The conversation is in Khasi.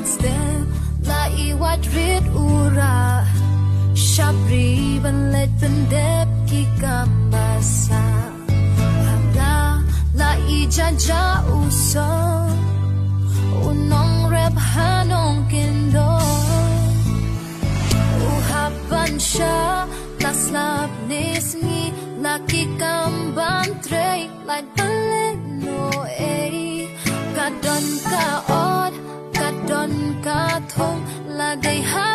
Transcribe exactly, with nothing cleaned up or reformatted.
Step la i wad rit ura, shabri ban leit pyndep ki kam basa. Haba la i jaja u so, u nongrep ha nongkyndong, u hap ban sha la slap ne sngi, la ki kam ban trei, la ban leh no ei. Ka don ka ot, ka don ka thong, la dei ha